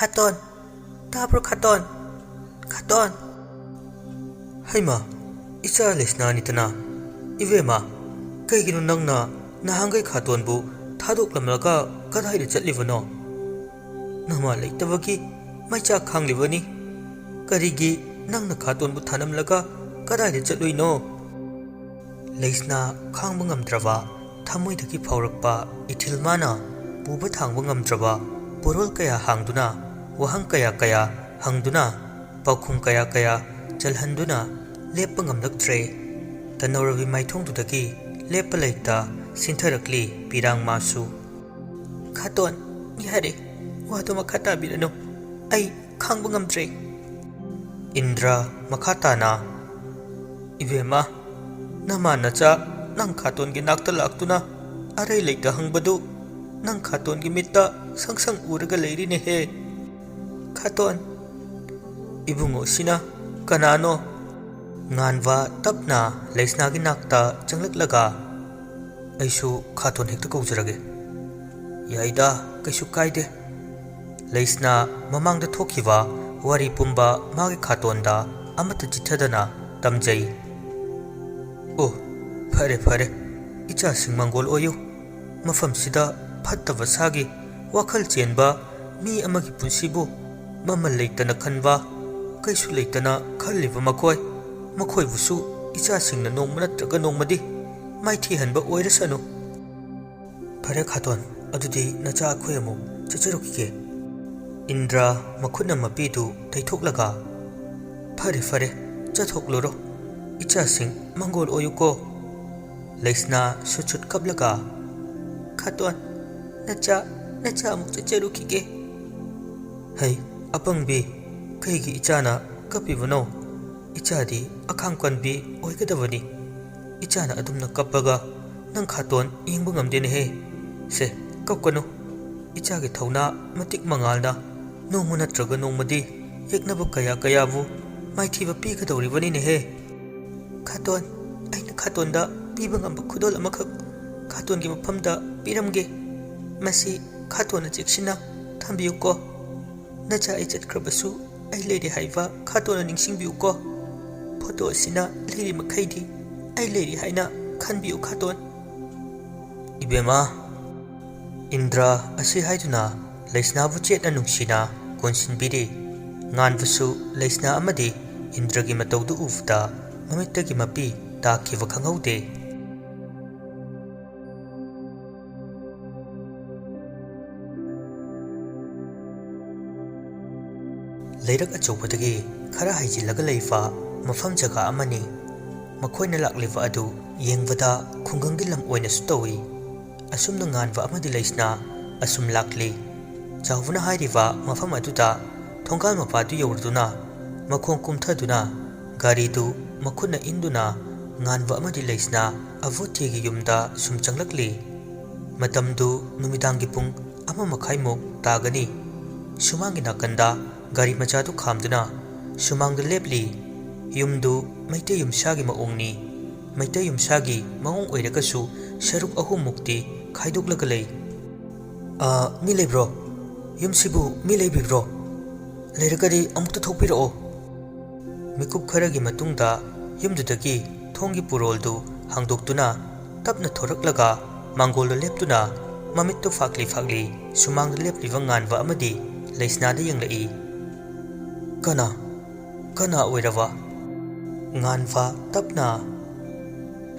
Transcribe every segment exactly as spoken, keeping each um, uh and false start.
ꯈꯥꯇꯣꯟ, ꯇꯥꯕ꯭ꯔꯣ ꯈꯥꯇꯣꯟ? ꯈꯥꯇꯣꯟ꯫ ꯍꯩꯃꯥ, ꯏꯆꯥ ꯂꯩꯁꯅꯥꯅꯤꯇꯅ꯫ ꯏꯕꯦꯝꯃ, ꯀꯩꯒꯤꯅꯣ ꯅꯪꯅ ꯅꯍꯥꯟꯈꯩ ꯈꯥꯇꯣꯟꯕꯨ ꯊꯥꯗꯣꯛꯂꯝꯂꯒ ꯀꯗꯥꯏꯗ ꯆꯠꯂꯤꯕꯅꯣ? ꯅꯃꯥ ꯂꯩꯇꯕꯒꯤ ꯃꯩꯆꯥꯛ ꯈꯥꯡꯂꯤꯕꯅꯤ꯫ ꯀꯔꯤꯒꯤ ꯅꯪꯅ ꯈꯥꯇꯣꯟꯕꯨ ꯊꯥꯅꯝꯂꯒ ꯀꯗꯥꯏꯗ ꯆꯠꯂꯨꯏꯅꯣ? ꯂꯩꯁꯅꯥ ꯈꯥꯡꯕ ꯉꯝꯗ꯭ꯔꯕ ꯊꯃꯣꯏꯗꯒꯤ ꯐꯥꯎꯔꯛꯄ ꯏꯊꯤꯜ ꯃꯥꯅ ꯄꯨꯕ ꯊꯥꯡꯕ ꯉꯝꯗ꯭ꯔꯕ ꯄꯣꯔꯣꯜ ꯀꯌꯥ ꯍꯥꯡꯗꯨꯅ, ꯋꯥꯍꯪ ꯀꯌꯥ ꯀꯌꯥ ꯍꯪꯗꯨꯅ, ꯄꯥꯎꯈꯨꯝ ꯀꯌꯥ ꯀꯌꯥ ꯆꯜꯍꯟꯗꯨꯅ ꯂꯦꯞꯄ ꯉꯝꯂꯛꯇ꯭ꯔꯦ꯫ ꯇꯅꯧꯔꯕꯤ ꯃꯥꯏꯊꯣꯡꯗꯨꯗꯒꯤ ꯂꯦꯞꯄ ꯂꯩꯇ ꯁꯤꯟꯊꯔꯛꯂꯤ ꯄꯤꯔꯥꯡ ꯃꯥꯁꯨ꯫ "ꯈꯥꯇꯣꯟ, ꯌꯥꯔꯦ, ꯋꯥꯗꯣ ꯃꯈꯥ ꯇꯥꯕꯤꯔꯅꯨ꯫ ꯑꯩ ꯈꯥꯡꯕ ꯉꯝꯗ꯭ꯔꯦ꯫" ꯏꯟꯗ꯭ꯔ ꯃꯈꯥ ꯇꯥꯅ, "ꯏꯕꯦꯝꯃ, ꯅꯃꯥ ꯅꯆꯥ ꯅꯪ ꯈꯥꯇꯣꯟꯒꯤ ꯅꯥꯛꯇ ꯂꯥꯛꯇꯨꯅ ꯑꯔꯩ ꯂꯩꯇ ꯍꯪꯕꯗꯨ ꯅꯪ ꯈꯥꯇꯣꯟꯒꯤ ꯃꯤꯠꯇ ꯁꯪ ꯁꯪ ꯎꯔꯒ ꯂꯩꯔꯤꯅꯦꯍꯦ꯫" "ꯈꯥꯇꯣꯟ꯫" "ꯏꯕꯨꯡꯉꯣꯁꯤꯅ ꯀꯅꯥꯅꯣ?" ꯉꯥꯟꯕ ꯇꯞꯅ ꯂꯩꯁꯅꯥꯒꯤ ꯅꯥꯛꯇ ꯆꯪꯂꯛꯂꯒ, "ꯑꯩꯁꯨ ꯈꯥꯇꯣꯟ ꯍꯦꯛꯇ ꯀꯧꯖꯔꯒꯦ꯫" "ꯌꯥꯏꯗ, ꯀꯩꯁꯨ ꯀꯥꯏꯗꯦ꯫" ꯂꯩꯁꯅꯥ ꯃꯃꯥꯡꯗ ꯊꯣꯛꯈꯤꯕ ꯋꯥꯔꯤ ꯄꯨꯝꯕ ꯃꯥꯒꯤ ꯈꯥꯇꯣꯟꯗ ꯑꯃꯠꯇ ꯆꯤꯠꯊꯗꯅ ꯇꯝꯖꯩ꯫ "ꯑꯣ, ꯐꯔꯦ ꯐꯔꯦ, ꯏꯆꯥꯁꯤꯡ ꯃꯪꯒꯣꯜ ꯑꯣꯏꯌꯨ꯫ ꯃꯐꯝꯁꯤꯗ ꯐꯠꯇꯕ ꯁꯥꯒꯤ ꯋꯥꯈꯜ ꯆꯦꯟꯕ ꯃꯤ ꯑꯃꯒꯤ ꯄꯨꯟꯁꯤꯕꯨ ꯃꯃꯜ ꯂꯩꯇꯅ ꯈꯟꯕ, ꯀꯩꯁꯨ ꯂꯩꯇꯅ ꯈꯜꯂꯤꯕ ꯃꯈꯣꯏ, ꯃꯈꯣꯏꯕꯨꯁꯨ ꯏꯆꯥꯁꯤꯡꯅ ꯅꯣꯡꯃ ꯅꯠꯇ꯭ꯔꯒ ꯅꯣꯡꯃꯗꯤ ꯃꯥꯏꯊꯤꯍꯟꯕ ꯑꯣꯏꯔꯁꯅꯨ꯫" "ꯐꯔꯦ ꯈꯥꯇꯣꯟ, ꯑꯗꯨꯗꯤ ꯅꯆꯥ ꯑꯩꯈꯣꯏ ꯑꯃꯨꯛ ꯆꯠꯆꯔꯨꯈꯤꯒꯦ꯫" ꯏꯟꯗ꯭ꯔ ꯃꯈꯨꯠꯅ ꯃꯄꯤꯗꯨ ꯇꯩꯊꯣꯛꯂꯒ, "ꯐꯔꯦ ꯐꯔꯦ, ꯆꯠꯊꯣꯛꯂꯨꯔꯣ꯫ ꯏꯆꯥꯁꯤꯡ ꯃꯪꯒꯣꯜ ꯑꯣꯏꯌꯨꯀꯣ꯫" ꯂꯩꯁꯅꯥ ꯁꯨꯠ ꯁꯨꯠ ꯀꯞꯂꯒ, "ꯈꯥꯇꯣꯟ, ꯅꯆꯥ, ꯅꯆꯥ ꯑꯃꯨꯛ ꯆꯠꯆꯔꯨꯈꯤꯒꯦ꯫" "ꯍꯩ, ꯑꯄꯪꯕꯤ, ꯀꯩꯒꯤ ꯏꯆꯥꯅ ꯀꯞꯄꯤꯕꯅꯣ? ꯏꯆꯥꯗꯤ ꯑꯈꯥꯡ ꯀꯟꯕꯤ ꯑꯣꯏꯒꯗꯕꯅꯤ꯫ ꯏꯆꯥꯅ ꯑꯗꯨꯝꯅ ꯀꯞꯄꯒ ꯅꯪ ꯈꯥꯇꯣꯟ ꯌꯦꯡꯕ ꯉꯝꯗꯦꯅꯦꯍꯦ꯫ ꯁꯦ, ꯀꯞꯀꯅꯨ꯫ ꯏꯆꯥꯒꯤ ꯊꯧꯅꯥ ꯃꯇꯤꯛ ꯃꯉꯥꯜꯅ ꯅꯣꯡꯃ ꯅꯠꯇ꯭ꯔꯒ ꯅꯣꯡꯃꯗꯤ ꯌꯦꯛꯅꯕ ꯀꯌꯥ ꯀꯌꯥꯕꯨ ꯃꯥꯏꯊꯤꯕ ꯄꯤꯒꯗꯧꯔꯤꯕꯅꯤꯅꯦꯍꯦ꯫ ꯈꯥꯇꯣꯟ, ꯑꯩꯅ ꯈꯥꯇꯣꯟꯗ ꯄꯤꯕ ꯉꯝꯕ ꯈꯨꯗꯣꯜ ꯑꯃꯈꯛ ꯈꯥꯇꯣꯟꯒꯤ ꯃꯐꯝꯗ ꯄꯤꯔꯝꯒꯦ꯫ ꯃꯁꯤ ꯈꯥꯇꯣꯟꯅ ꯆꯦꯛꯁꯤꯟꯅ ꯊꯝꯕꯤꯌꯨꯀꯣ꯫ ꯅꯆꯥ ꯑꯩ ꯆꯠꯈ꯭ꯔꯕꯁꯨ ꯑꯩ ꯂꯩꯔꯤ ꯍꯥꯏꯕ ꯈꯥꯇꯣꯟꯅ ꯅꯤꯡꯁꯤꯡꯕꯤꯌꯨꯀꯣ꯫ ꯐꯣꯇꯣ ꯑꯁꯤꯅ ꯂꯩꯔꯤ ꯃꯈꯩꯗꯤ ꯑꯩ ꯂꯩꯔꯤ ꯍꯥꯏꯅ ꯈꯟꯕꯤꯌꯨ ꯈꯥꯇꯣꯟ꯫ ꯏꯕꯦꯝꯃ, ꯏꯟꯗ꯭ꯔ ꯑꯁꯤ ꯍꯥꯏꯗꯨꯅ ꯂꯩꯁꯅꯥꯕꯨ ꯆꯦꯠꯅ ꯅꯨꯡꯁꯤꯅ ꯀꯣꯟꯁꯤꯟꯕꯤꯔꯤ꯫ ꯉꯥꯟꯕꯁꯨ ꯂꯩꯁꯅꯥ ꯑꯃꯗꯤ ꯏꯟꯗ꯭ꯔꯒꯤ ꯃꯇꯧꯗꯨ ꯎꯕꯗ ꯃꯃꯤꯠꯇꯒꯤ ꯃꯄꯤ ꯇꯥꯈꯤꯕ ꯈꯪꯍꯧꯗꯦ꯫ ꯂꯩꯔꯛ ꯑꯆꯧꯕꯗꯒꯤ ꯈꯔ ꯍꯥꯏꯖꯤꯜꯂꯒ ꯂꯩꯕ ꯃꯐꯝ ꯖꯒꯥ ꯑꯃꯅꯤ꯫ ꯃꯈꯣꯏꯅ ꯂꯥꯛꯂꯤꯕ ꯑꯗꯨ ꯌꯦꯡꯕꯗ ꯈꯨꯡꯒꯪꯒꯤ ꯂꯝ ꯑꯣꯏꯅꯁꯨ ꯇꯧꯏ꯫ ꯑꯁꯨꯝꯅ ꯉꯥꯟꯕ ꯑꯃꯗꯤ ꯂꯩꯁꯅꯥ ꯑꯁꯨꯝ ꯂꯥꯛꯂꯤ꯫ ꯆꯥꯎꯕꯅ ꯍꯥꯏꯔꯤꯕ ꯃꯐꯝ ꯑꯗꯨꯗ ꯊꯣꯡꯒꯥꯜ ꯃꯄꯥꯗꯨ ꯌꯧꯔꯗꯨꯅ ꯃꯈꯣꯡ ꯀꯨꯝꯊꯗꯨꯅ ꯒꯥꯔꯤꯗꯨ ꯃꯈꯨꯠꯅ ꯏꯟꯗꯨꯅ ꯉꯥꯟꯕ ꯑꯃꯗꯤ ꯂꯩꯁꯅꯥ ꯑꯕꯣꯊꯤꯒꯤ ꯌꯨꯝꯗ ꯁꯨꯝ ꯆꯪꯂꯛꯂꯤ꯫ ꯃꯇꯝꯗꯨ ꯅꯨꯃꯤꯗꯥꯡꯒꯤ ꯄꯨꯡ ꯑꯃ ꯃꯈꯥꯏꯃꯨꯛ ꯇꯥꯒꯅꯤ꯫ ꯁꯨꯃꯥꯡꯒꯤ ꯅꯥꯀꯟꯗ ꯒꯥꯔꯤ ꯃꯆꯥꯗꯨ ꯈꯥꯝꯗꯨꯅ ꯁꯨꯃꯥꯡꯗ ꯂꯦꯞꯂꯤ꯫ ꯌꯨꯝꯗꯨ ꯃꯩꯇꯩ ꯌꯨꯝꯁꯥꯒꯤ ꯃꯑꯣꯡꯅꯤ꯫ ꯃꯩꯇꯩ ꯌꯨꯝꯁꯥꯒꯤ ꯃꯑꯣꯡ ꯑꯣꯏꯔꯒꯁꯨ ꯁꯔꯨꯛ ꯑꯍꯨꯝꯃꯨꯛꯇꯤ ꯈꯥꯏꯗꯣꯛꯂꯒ ꯂꯩ꯫ "ꯑ, ꯃꯤ ꯂꯩꯕ꯭ꯔꯣ? ꯌꯨꯝꯁꯤꯕꯨ ꯃꯤ ꯂꯩꯕꯤꯕ꯭ꯔꯣ? ꯂꯩꯔꯒꯗꯤ ꯑꯃꯨꯛꯇ ꯊꯣꯛꯄꯤꯔꯛꯑꯣ꯫" ꯃꯤꯀꯨꯞ ꯈꯔꯒꯤ ꯃꯇꯨꯡꯗ ꯌꯨꯝꯗꯨꯗꯒꯤ ꯊꯣꯡꯒꯤ ꯄꯨꯔꯣꯜꯗꯨ ꯍꯥꯡꯗꯣꯛꯇꯨꯅ ꯇꯞꯅ ꯊꯣꯔꯛꯂꯒ ꯃꯥꯡꯒꯣꯜꯗ ꯂꯦꯞꯇꯨꯅ ꯃꯃꯤꯠꯇꯨ ꯐꯥꯛꯂꯤ ꯐꯥꯛꯂꯤ ꯁꯨꯃꯥꯡꯗ ꯂꯦꯞꯂꯤꯕ ꯉꯥꯟꯕ ꯑꯃꯗꯤ ꯂꯩꯁꯅꯥꯗ ꯌꯦꯡꯂꯛꯏ꯫ "ꯀꯅꯥ? ꯀꯅꯥ ꯑꯣꯏꯔꯕ?" ꯉꯥꯟꯕ ꯇꯞꯅ,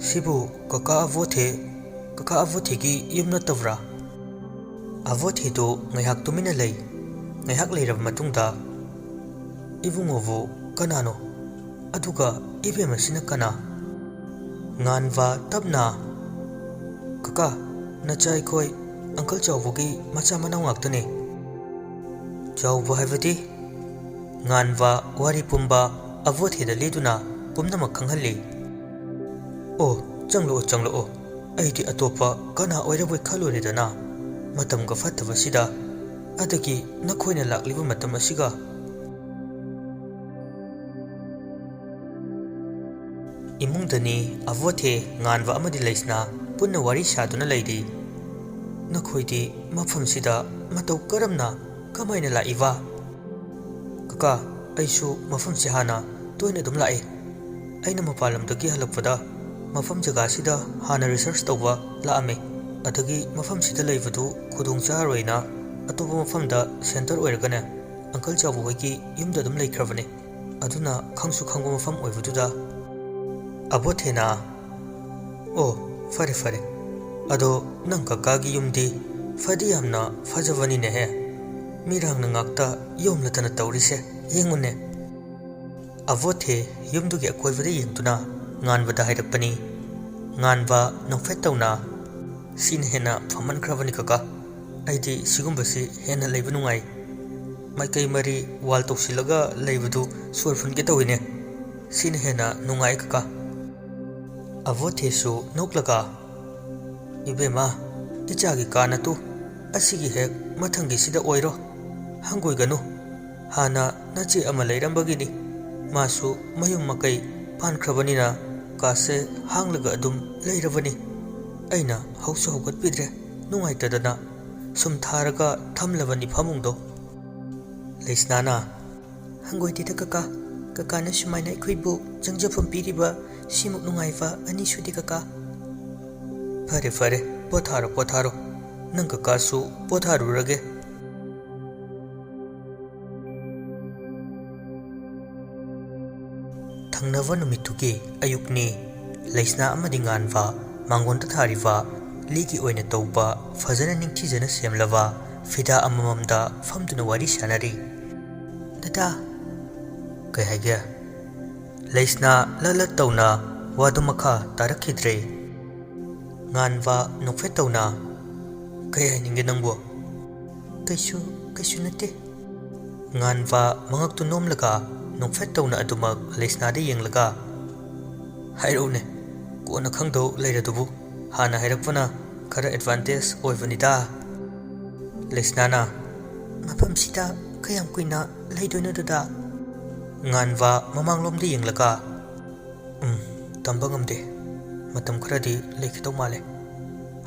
"ꯁꯤꯕꯨ ꯀꯀꯥ ꯑꯕꯣꯊꯦ, ꯀꯀꯥ ꯑꯕꯣꯊꯦꯒꯤ ꯌꯨꯝ ꯅꯠꯇꯕ꯭ꯔꯥ?" ꯑꯕꯣꯊꯦꯗꯨ ꯉꯥꯏꯍꯥꯛ ꯇꯨꯃꯤꯟꯅ ꯂꯩ꯫ ꯉꯥꯏꯍꯥꯛ ꯂꯩꯔꯕ ꯃꯇꯨꯡꯗ, "ꯏꯕꯨꯡꯉꯣꯕꯨ ꯀꯅꯥꯅꯣ? ꯑꯗꯨꯒ ꯏꯕꯦꯝꯃꯁꯤꯅ ꯀꯅꯥ?" ꯉꯥꯟꯕ ꯇꯞꯅ, "ꯀꯀꯥ, ꯅꯆꯥ ꯑꯩꯈꯣꯏ ꯑꯪꯀꯜ ꯆꯥꯎꯕꯒꯤ ꯃꯆꯥ ꯃꯅꯥꯎ ꯉꯥꯛꯇꯅꯦ꯫" "ꯆꯥꯎꯕ ꯍꯥꯏꯕꯗꯤ?" ꯉꯥꯟꯕ ꯋꯥꯔꯤ ꯄꯨꯝꯕ ꯑꯕꯣꯊꯦꯗ ꯂꯤꯗꯨꯅ ꯄꯨꯝꯅꯃꯛ ꯈꯪꯍꯜꯂꯤ꯫ "ꯑꯣ, ꯆꯪꯂꯛꯑꯣ, ꯆꯪꯂꯛꯑꯣ꯫ ꯑꯩꯗꯤ ꯑꯇꯣꯞꯄ ꯀꯅꯥ ꯑꯣꯏꯔꯕꯣꯏ ꯈꯜꯂꯨꯔꯦꯗꯅ꯫ ꯃꯇꯝꯒ ꯐꯠꯇꯕꯁꯤꯗ, ꯑꯗꯒꯤ ꯅꯈꯣꯏꯅ ꯂꯥꯛꯂꯤꯕ ꯃꯇꯝ ꯑꯁꯤꯒ꯫ ꯏꯃꯨꯡꯗꯅꯤ ꯑꯕꯣꯊꯦ, ꯉꯥꯟꯕ ꯑꯃꯗꯤ ꯂꯩꯁꯅꯥ ꯄꯨꯟꯅ ꯋꯥꯔꯤ ꯁꯥꯗꯨꯅ ꯂꯩꯔꯤ꯫ "ꯅꯈꯣꯏꯗꯤ ꯃꯐꯝꯁꯤꯗ ꯃꯇꯧ ꯀꯔꯝꯅ, ꯀꯃꯥꯏꯅ ꯂꯥꯛꯏꯕ?" "ꯀꯀꯥ, ꯑꯩꯁꯨ ꯃꯐꯝꯁꯤ ꯍꯥꯟꯅ ꯇꯣꯏꯅ ꯑꯗꯨꯝ ꯂꯥꯛꯏ꯫ ꯑꯩꯅ ꯃꯄꯥꯟ ꯂꯝꯗꯒꯤ ꯍꯜꯂꯛꯄꯗ ꯃꯐꯝ ꯖꯒꯥꯁꯤꯗ ꯍꯥꯟꯅ ꯔꯤꯁꯔꯁ ꯇꯧꯕ ꯂꯥꯛꯑꯝꯃꯤ꯫ ꯑꯗꯒꯤ ꯃꯐꯝꯁꯤꯗ ꯂꯩꯕꯗꯨ ꯈꯨꯗꯣꯡ ꯆꯥꯔꯣꯏꯅ ꯑꯇꯣꯞꯄ ꯃꯐꯝꯗ ꯁꯦꯟꯇꯔ ꯑꯣꯏꯔꯒꯅꯦ, ꯑꯪꯀꯜ ꯆꯥꯎꯕ ꯍꯣꯏꯒꯤ ꯌꯨꯝꯗ ꯑꯗꯨꯝ ꯂꯩꯈ꯭ꯔꯕꯅꯤ꯫ ꯑꯗꯨꯅ ꯈꯪꯁꯨ ꯈꯪꯕ ꯃꯐꯝ ꯑꯣꯏꯕꯗꯨꯗ꯫" ꯑꯕꯣꯊꯦꯅ, "ꯑꯣ, ꯐꯔꯦ ꯐꯔꯦ꯫ ꯑꯗꯣ ꯅꯪ ꯀꯀꯥꯒꯤ ꯌꯨꯝꯗꯤ ꯐꯗꯤ ꯌꯥꯝꯅ ꯐꯖꯕꯅꯤꯅꯦꯍꯦ꯫ ꯃꯤꯔꯥꯡꯅ ꯉꯥꯛꯇ ꯌꯣꯝꯂꯗꯅ ꯇꯧꯔꯤꯁꯦ ꯌꯦꯡꯉꯨꯅꯦ꯫" ꯑꯕꯣꯊꯦ ꯌꯨꯝꯗꯨꯒꯤ ꯑꯀꯣꯏꯕꯗ ꯌꯦꯡꯗꯨꯅ ꯉꯥꯟꯕꯗ ꯍꯥꯏꯔꯛꯄꯅꯤ꯫ ꯉꯥꯟꯕ ꯅꯣꯛꯐꯦꯠ ꯇꯧꯅ, "ꯁꯤꯅ ꯍꯦꯟꯅ ꯐꯝꯍꯟꯈ꯭ꯔꯕꯅꯤ ꯀꯀꯥ꯫ ꯑꯩꯗꯤ ꯁꯤꯒꯨꯝꯕꯁꯤ ꯍꯦꯟꯅ ꯂꯩꯕ ꯅꯨꯡꯉꯥꯏ꯫ ꯃꯥꯏꯀꯩ ꯃꯔꯤ ꯋꯥꯜ ꯇꯧꯁꯤꯜꯂꯒ ꯂꯩꯕꯗꯨ ꯁꯣꯔ ꯐꯨꯟꯒꯦ ꯇꯧꯏꯅꯦ꯫ ꯁꯤꯅ ꯍꯦꯟꯅ ꯅꯨꯡꯉꯥꯏ ꯀꯀꯥ꯫" ꯑꯕꯣꯊꯦꯁꯨ ꯅꯣꯛꯂꯒ, "ꯏꯕꯦꯝꯃ, ꯏꯆꯥꯒꯤ ꯀꯥ ꯅꯠꯇꯨ ꯑꯁꯤꯒꯤ ꯍꯦꯛ ꯃꯊꯪꯒꯤꯁꯤꯗ ꯑꯣꯏꯔꯣ꯫ ꯍꯪꯒꯣꯏꯒꯅꯨ꯫ ꯍꯥꯟꯅ ꯅꯆꯦ ꯑꯃ ꯂꯩꯔꯝꯕꯒꯤꯅꯤ꯫ ꯃꯥꯁꯨ ꯃꯌꯨꯝ ꯃꯀꯩ ꯄꯥꯟꯈ꯭ꯔꯕꯅꯤꯅ ꯀꯥꯁꯦ ꯍꯥꯡꯂꯒ ꯑꯗꯨꯝ ꯂꯩꯔꯕꯅꯤ꯫ ꯑꯩꯅ ꯍꯧꯁꯨ ꯍꯧꯒꯠꯄꯤꯗ꯭ꯔꯦ, ꯅꯨꯡꯉꯥꯏꯇꯗꯅ꯫ ꯁꯨꯝ ꯊꯥꯔꯒ ꯊꯝꯂꯕꯅꯤ ꯐꯃꯨꯡꯗꯣ꯫" ꯂꯩꯁꯅꯥꯅ, "ꯍꯪꯒꯣꯏꯗꯦꯗ ꯀꯀꯥ, ꯀꯀꯥꯅ ꯁꯨꯃꯥꯏꯅ ꯑꯩꯈꯣꯏꯕꯨ ꯆꯪꯖꯐꯝ ꯄꯤꯔꯤꯕ ꯁꯤꯃꯨꯛ ꯅꯨꯡꯉꯥꯏꯕ ꯑꯅꯤꯁꯨꯗꯤ ꯀꯀꯥ꯫" "ꯐꯔꯦ ꯐꯔꯦ, ꯄꯣꯊꯥꯔꯣ ꯄꯣꯊꯥꯔꯣ꯫ ꯅꯪ ꯀꯀꯥꯁꯨ ꯄꯣꯊꯥꯔꯨꯔꯒꯦ꯫" ꯊꯪꯅꯕ ꯅꯨꯃꯤꯠꯇꯨꯒꯤ ꯑꯌꯨꯛꯅꯤ꯫ ꯂꯩꯁꯅꯥ ꯑꯃꯗꯤ ꯉꯥꯟꯕ ꯃꯥꯡꯒꯣꯟꯗ ꯊꯥꯔꯤꯕ ꯂꯤꯒꯤ ꯑꯣꯏꯅ ꯇꯧꯕ ꯐꯖꯅ ꯅꯤꯡꯊꯤꯖꯅ ꯁꯦꯝꯂꯕ ꯐꯤꯗꯥ ꯑꯃꯃꯝꯗ ꯐꯝꯗꯨꯅ ꯋꯥꯔꯤ ꯁꯥꯟꯅꯔꯤ꯫ "ꯗꯗꯥ꯫" "ꯀꯩ ꯍꯥꯏꯒꯦ?" ꯂꯩꯁꯅꯥ ꯂꯠ ꯂꯠ ꯇꯧꯅ ꯋꯥꯗꯨ ꯃꯈꯥ ꯇꯥꯔꯛꯈꯤꯗ꯭ꯔꯦ꯫ ꯉꯥꯟꯕ ꯅꯣꯛꯐꯦꯠ ꯇꯧꯅ, "ꯀꯩ ꯍꯥꯏꯅꯤꯡꯒꯦ ꯅꯪꯕꯨ?" "ꯀꯩꯁꯨ, ꯀꯩꯁꯨ ꯅꯠꯇꯦ꯫" ꯉꯥꯟꯕ ꯃꯉꯛꯇꯨ ꯅꯣꯝꯂꯒ ꯅꯣꯛꯐꯦꯠ ꯇꯧꯅ ꯑꯗꯨꯃꯛ ꯂꯩꯁꯅꯥꯗ ꯌꯦꯡꯂꯒ, "ꯍꯥꯏꯔꯛꯎꯅꯦ, ꯀꯣꯟꯅ ꯈꯪꯗꯧ ꯂꯩꯔꯗꯨꯕꯨ, ꯍꯥꯟꯅ ꯍꯥꯏꯔꯛꯄꯅ ꯈꯔ ꯑꯦꯗꯚꯥꯟꯇꯦꯖ ꯑꯣꯏꯕꯅꯤꯗ꯫" ꯂꯩꯁꯅꯥꯅ, "ꯃꯐꯝꯁꯤꯗ ꯀꯌꯥꯝ ꯀꯨꯏꯅ ꯂꯩꯗꯣꯏꯅꯣ ꯗꯥꯗꯥ?" ꯉꯥꯟꯕ ꯃꯃꯥꯡꯂꯣꯝꯗ ꯌꯦꯡꯂꯒ, "ꯎꯝ, ꯇꯝꯕ ꯉꯝꯗꯦ꯫ ꯃꯇꯝ ꯈꯔꯗꯤ ꯂꯩꯈꯤꯗꯧ ꯃꯥꯜꯂꯦ꯫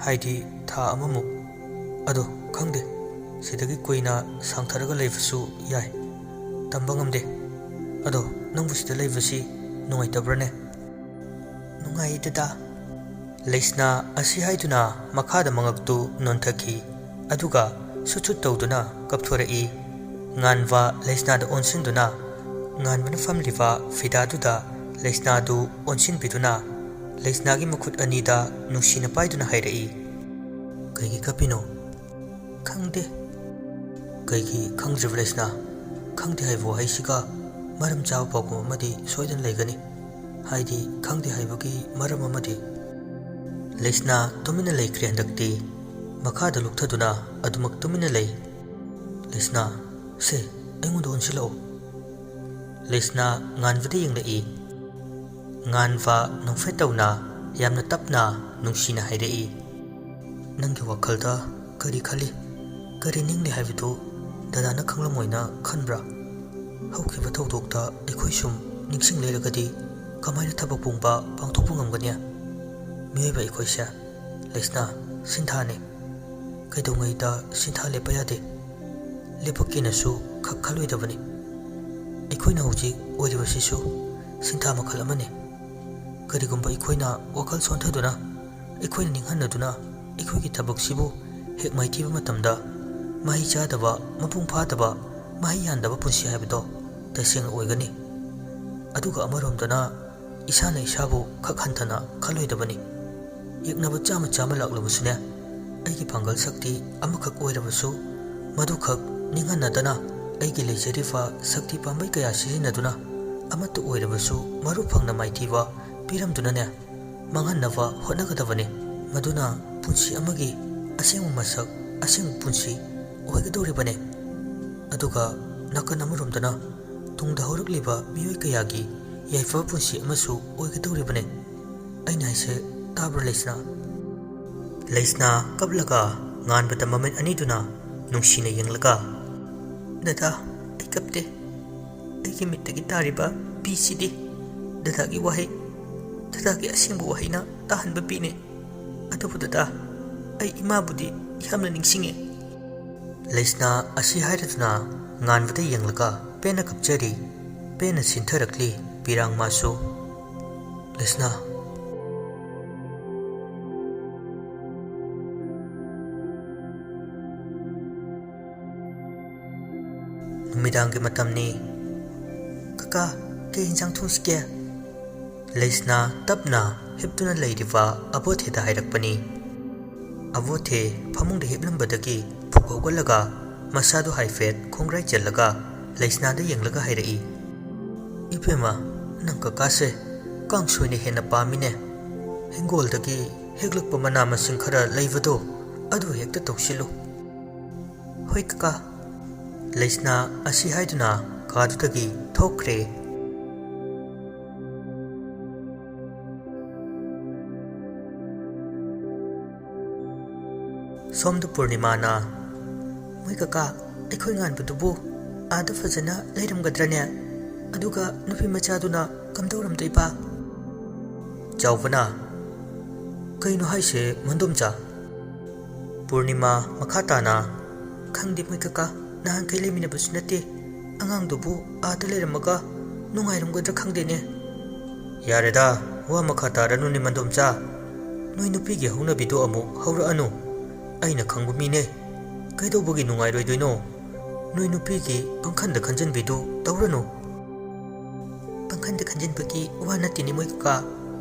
ꯍꯥꯏꯗꯤ ꯊꯥ ꯑꯃꯃꯨꯛ꯫ ꯑꯗꯣ ꯈꯪꯗꯦ, ꯁꯤꯗꯒꯤ ꯀꯨꯏꯅ ꯁꯥꯡꯊꯔꯒ ꯂꯩꯕꯁꯨ ꯌꯥꯏ꯫ ꯇꯝꯕ ꯉꯝꯗꯦ꯫ ꯑꯗꯣ ꯅꯪꯕꯨ ꯁꯤꯗ ꯂꯩꯕꯁꯤ ꯅꯨꯡꯉꯥꯏꯇꯕ꯭ꯔꯥꯅꯦ?" "ꯅꯨꯡꯉꯥꯏꯌꯦ ꯗꯥꯗꯥ꯫" ꯂꯩꯁꯅꯥ ꯑꯁꯤ ꯍꯥꯏꯗꯨꯅ ꯃꯈꯥꯗ ꯃꯉꯛꯇꯨ ꯅꯣꯟꯊꯈꯤ, ꯑꯗꯨꯒ ꯁꯨꯠ ꯁꯨꯠ ꯇꯧꯗꯨꯅ ꯀꯞꯊꯣꯔꯛꯏ꯫ ꯉꯥꯟꯕ ꯂꯩꯁꯅꯥꯗ ꯑꯣꯟꯁꯤꯟꯗꯨꯅ, ꯉꯥꯟꯕꯅ ꯐꯝꯂꯤꯕ ꯐꯤꯗꯥꯗꯨꯗ ꯂꯩꯁꯅꯥꯗꯨ ꯑꯣꯟꯁꯤꯟꯕꯤꯗꯨꯅ, ꯂꯩꯁꯅꯥꯒꯤ ꯃꯈꯨꯠ ꯑꯅꯤꯗ ꯅꯨꯡꯁꯤꯅ ꯄꯥꯏꯗꯨꯅ ꯍꯥꯏꯔꯛꯏ, "ꯀꯩꯒꯤ ꯀꯞꯄꯤꯅꯣ?" "ꯈꯪꯗꯦ꯫" "ꯀꯩꯒꯤ ꯈꯪꯗ꯭ꯔꯤꯕ ꯂꯩꯁꯅꯥ? ꯈꯪꯗꯦ ꯍꯥꯏꯕ ꯋꯥꯍꯩꯁꯤꯒ ꯃꯔꯝ ꯆꯥꯕ ꯄꯥꯎꯈꯨꯝ ꯑꯃꯗꯤ ꯁꯣꯏꯗꯅ ꯂꯩꯒꯅꯤ꯫ ꯍꯥꯏꯗꯤ ꯈꯪꯗꯦ ꯍꯥꯏꯕꯒꯤ ꯃꯔꯝ ꯑꯃꯗꯤ꯫" ꯂꯩꯁꯅꯥ ꯇꯨꯃꯤꯟꯅ ꯂꯩꯈ꯭ꯔꯦ ꯍꯟꯗꯛꯇꯤ꯫ ꯃꯈꯥꯗ ꯂꯨꯞꯊꯗꯨꯅ ꯑꯗꯨꯃꯛ ꯇꯨꯃꯤꯟꯅ ꯂꯩ꯫ "ꯂꯩꯁꯅꯥ, ꯁꯦ, ꯑꯩꯉꯣꯟꯗ ꯑꯣꯟꯁꯤꯜꯂꯛꯎ꯫" ꯂꯩꯁꯅꯥ ꯉꯥꯟꯕꯗ ꯌꯦꯡꯂꯛꯏ꯫ ꯉꯥꯟꯕ ꯅꯣꯛꯐꯦꯠ ꯇꯧꯅ, ꯌꯥꯝꯅ ꯇꯞꯅ, ꯅꯨꯡꯁꯤꯅ ꯍꯥꯏꯔꯛꯏ, "ꯅꯪꯒꯤ ꯋꯥꯈꯜꯗ ꯀꯔꯤ ꯈꯜꯂꯤ, ꯀꯔꯤ ꯅꯤꯡꯂꯤ ꯍꯥꯏꯕꯗꯨ ꯗꯥꯗꯥꯅ ꯈꯪꯂꯝꯃꯣꯏꯅ ꯈꯟꯕ꯭ꯔꯥ? ꯍꯧꯈꯤꯕ ꯊꯧꯗꯣꯛꯇ ꯑꯩꯈꯣꯏ ꯁꯨꯝ ꯅꯤꯡꯁꯤꯡ ꯂꯩꯔꯒꯗꯤ ꯀꯃꯥꯏꯅ ꯊꯕꯛ ꯄꯨꯝꯕ ꯄꯥꯡꯊꯣꯛꯄ ꯉꯝꯒꯅꯤ? ꯃꯤꯑꯣꯏꯕ ꯑꯩꯈꯣꯏꯁꯦ, ꯂꯩꯁꯅꯥ, ꯁꯤꯟꯊꯥꯅꯤ꯫ ꯀꯩꯗꯧꯉꯩꯗ ꯁꯤꯟꯊꯥ ꯂꯦꯞꯄ ꯌꯥꯗꯦ꯫ ꯂꯦꯞꯄꯛꯀꯦꯅꯁꯨ ꯈꯛ ꯈꯜꯂꯣꯏꯗꯕꯅꯤ꯫ ꯑꯩꯈꯣꯏꯅ ꯍꯧꯖꯤꯛ ꯑꯣꯏꯔꯤꯕꯁꯤꯁꯨ ꯁꯤꯟꯊꯥ ꯃꯈꯜ ꯑꯃꯅꯤ꯫ ꯀꯔꯤꯒꯨꯝꯕ ꯑꯩꯈꯣꯏꯅ ꯋꯥꯈꯜ ꯁꯣꯟꯊꯗꯨꯅ, ꯑꯩꯈꯣꯏꯅ ꯅꯤꯡꯍꯟꯅꯗꯨꯅ ꯑꯩꯈꯣꯏꯒꯤ ꯊꯕꯛꯁꯤꯕꯨ ꯍꯦꯛ ꯃꯥꯏꯊꯤꯕ ꯃꯇꯝꯗ ꯃꯍꯩ ꯆꯥꯗꯕ, ꯃꯄꯨꯡ ꯐꯥꯗꯕ, ꯃꯍꯩ ꯌꯥꯟꯗꯕ ꯄꯨꯟꯁꯤ ꯍꯥꯏꯕꯗꯣ ꯇꯁꯦꯡꯅ ꯑꯣꯏꯒꯅꯤ꯫ ꯑꯗꯨꯒ ꯑꯃꯔꯣꯝꯗꯅ ꯏꯁꯥꯅ ꯏꯁꯥꯕꯨ ꯈꯛ ꯍꯟꯊꯅ ꯈꯜꯂꯣꯏꯗꯕꯅꯤ꯫ ꯌꯦꯛꯅꯕ ꯆꯥꯝꯃ ꯆꯥꯝꯃ ꯂꯥꯛꯂꯕꯁꯨꯅꯦ, ꯑꯩꯒꯤ ꯄꯥꯡꯒꯜ ꯁꯛꯇꯤ ꯑꯃꯈꯛ ꯑꯣꯏꯔꯕꯁꯨ, ꯃꯗꯨꯈꯛ ꯅꯤꯡꯍꯟꯅꯗꯅ ꯑꯩꯒꯤ ꯂꯩꯖꯔꯤꯕ ꯁꯛꯇꯤ ꯄꯥꯝꯕꯩ ꯀꯌꯥ ꯁꯤꯖꯤꯟꯅꯗꯨꯅ ꯑꯃꯠꯇ ꯑꯣꯏꯔꯕꯁꯨ ꯃꯔꯨ ꯐꯪꯅ ꯃꯥꯏꯊꯤꯕ ꯄꯤꯔꯝꯗꯨꯅꯅꯦ, ꯃꯥꯡꯍꯟꯅꯕ ꯍꯣꯠꯅꯒꯗꯕꯅꯤ꯫ ꯃꯗꯨꯅ ꯄꯨꯟꯁꯤ ꯑꯃꯒꯤ ꯑꯁꯦꯡꯕ ꯃꯁꯛ, ꯑꯁꯦꯡꯕ ꯄꯨꯟꯁꯤ ꯑꯣꯏꯒꯗꯧꯔꯤꯕꯅꯤ꯫ ꯑꯗꯨꯒ ꯅꯥꯀꯟ ꯑꯃꯔꯣꯝꯗꯅ ꯇꯨꯡꯗ ꯍꯧꯔꯛꯂꯤꯕ ꯃꯤꯑꯣꯏ ꯀꯌꯥꯒꯤ ꯌꯥꯏꯐꯕ ꯄꯨꯟꯁꯤ ꯑꯃꯁꯨ ꯑꯣꯏꯒꯗꯧꯔꯤꯕꯅꯤ꯫ ꯑꯩꯅ ꯍꯥꯏꯁꯦ ꯇꯥꯕ꯭ꯔꯥ, ꯂꯩꯁꯅꯥ?" ꯂꯩꯁꯅꯥ ꯀꯞꯂꯒ ꯉꯥꯟꯕꯗ ꯃꯃꯤꯠ ꯑꯅꯤꯗꯨꯅ ꯅꯨꯡꯁꯤꯅ ꯌꯦꯡꯂꯒ, "ꯗꯗꯥ, ꯑꯩ ꯀꯞꯇꯦ꯫ ꯑꯩꯒꯤ ꯃꯤꯠꯇꯒꯤ ꯇꯥꯔꯤꯕ ꯄꯤꯁꯤꯗꯤ ꯗꯗꯥꯒꯤ ꯋꯥꯍꯩ, ꯗꯗꯥꯒꯤ ꯑꯁꯦꯡꯕ ꯋꯥꯍꯩꯅ ꯇꯥꯍꯟꯕ ꯄꯤꯅꯦ꯫ ꯑꯗꯨꯕꯨ ꯗꯗꯥ, ꯑꯩ ꯏꯃꯥꯕꯨꯗꯤ ꯌꯥꯝꯅ ꯅꯤꯡꯁꯤꯡꯉꯦ"꯫ ꯂꯩꯁꯅꯥ ꯑꯁꯤ ꯍꯥꯏꯔꯗꯨꯅ ꯉꯥꯟꯕꯗ ꯌꯦꯡꯂꯒ ꯄꯦꯟꯅ ꯀꯞꯆꯔꯤ, ꯄꯦꯟꯅ ꯁꯤꯟꯊꯔꯛꯂꯤ ꯄꯤꯔꯥꯡꯃꯥꯁꯨ꯫ ꯂꯩꯁꯅꯥ꯫ ꯅꯨꯃꯤꯗꯥꯡꯒꯤ ꯃꯇꯝꯅꯤ꯫ "ꯀꯀꯥ, ꯀꯩ ꯏꯟꯁꯥꯡ ꯊꯣꯡꯁꯤꯒꯦ?" ꯂꯩꯁꯅꯥ ꯇꯞꯅ ꯍꯤꯞꯇꯨꯅ ꯂꯩꯔꯤꯕ ꯑꯕꯣꯊꯦꯗ ꯍꯥꯏꯔꯛꯄꯅꯤ꯫ ꯑꯕꯣꯊꯦ ꯐꯃꯨꯡꯗ ꯍꯤꯞꯂꯝꯕꯗꯒꯤ ꯐꯨꯛ ꯍꯧꯒꯠꯂꯒ ꯃꯁꯥꯗꯨ ꯍꯥꯏꯐꯦꯠ ꯈꯣꯡꯒ꯭ꯔꯥꯏ ꯆꯜꯂꯒ ꯂꯩꯁꯅꯥꯗ ꯌꯦꯡꯂꯒ ꯍꯥꯏꯔꯛꯏ, "ꯏꯕꯦꯝꯃ, ꯅꯪ ꯀꯀꯥꯁꯦ ꯀꯥꯡꯁꯣꯏꯅ ꯍꯦꯟꯅ ꯄꯥꯝꯃꯤꯅꯦ꯫ ꯍꯤꯡꯒꯣꯜꯗꯒꯤ ꯍꯦꯛꯂꯛꯄ ꯃꯅꯥ ꯃꯁꯤꯡ ꯈꯔ ꯂꯩꯕꯗꯣ, ꯑꯗꯨ ꯍꯦꯛꯇ ꯇꯧꯁꯤꯜꯂꯨ"꯫ "ꯍꯣꯏ ꯀꯀꯥ"꯫ ꯂꯩꯁꯅꯥ ꯑꯁꯤ ꯍꯥꯏꯗꯨꯅ ꯀꯥꯗꯨꯗꯒꯤ ꯊꯣꯛꯈ꯭ꯔꯦ꯫ ꯁꯣꯝꯗ ꯄꯨꯔꯅꯤꯃꯥꯅ, "ꯃꯣꯏ ꯀꯀꯥ, ꯑꯩꯈꯣꯏ ꯉꯥꯟꯕꯗꯨꯕꯨ ꯑꯥꯗ ꯐꯖꯅ ꯂꯩꯔꯝꯒꯗ꯭ꯔꯅꯦ? ꯑꯗꯨꯒ ꯅꯨꯄꯤ ꯃꯆꯥꯗꯨꯅ ꯀꯝꯗꯧꯔꯝꯗꯣꯏꯕ?" ꯆꯥꯎꯕꯅ, "ꯀꯩꯅꯣ ꯍꯥꯏꯁꯦ ꯃꯟꯗꯣꯝꯆꯥ?" ꯄꯨꯔꯅꯤꯃꯥ ꯃꯈꯥ ꯇꯥꯅ, "ꯈꯪꯗꯦ ꯃꯣꯏ ꯀꯀꯥ, ꯅꯍꯥꯟꯈꯩ ꯂꯩꯃꯤꯟꯅꯕꯁꯨ ꯅꯠꯇꯦ꯫ ꯑꯉꯥꯡꯗꯨꯕꯨ ꯑꯥꯗ ꯂꯩꯔꯝꯃꯒ ꯅꯨꯡꯉꯥꯏꯔꯝꯒꯗ꯭ꯔꯥ ꯈꯪꯗꯦꯅꯦ"꯫ "ꯌꯥꯔꯦꯗ, ꯋꯥ ꯃꯈꯥ ꯇꯥꯔꯅꯨꯅꯦ ꯃꯟꯗꯣꯝꯆꯥ꯫ ꯅꯣꯏ ꯅꯨꯄꯤꯒꯤ ꯍꯧꯅꯕꯤꯗꯣ ꯑꯃꯨꯛ ꯍꯧꯔꯛꯑꯅꯨ꯫ ꯑꯩꯅ ꯈꯪꯕ ꯃꯤꯅꯦ꯫ ꯀꯩꯗꯧꯕꯒꯤ ꯅꯨꯡꯉꯥꯏꯔꯣꯏꯗꯣꯏꯅꯣ? ꯅꯣꯏ ꯅꯨꯄꯤꯒꯤ ꯄꯪꯈꯟꯗ ꯈꯟꯖꯟꯕꯤꯗꯨ ꯇꯧꯔꯅꯨ"꯫ "ꯄꯪꯈꯟꯗ ꯈꯟꯖꯤꯟꯕꯒꯤ ꯋꯥ ꯅꯠꯇꯦꯅꯦ ꯃꯣꯏ ꯀꯀꯥ꯫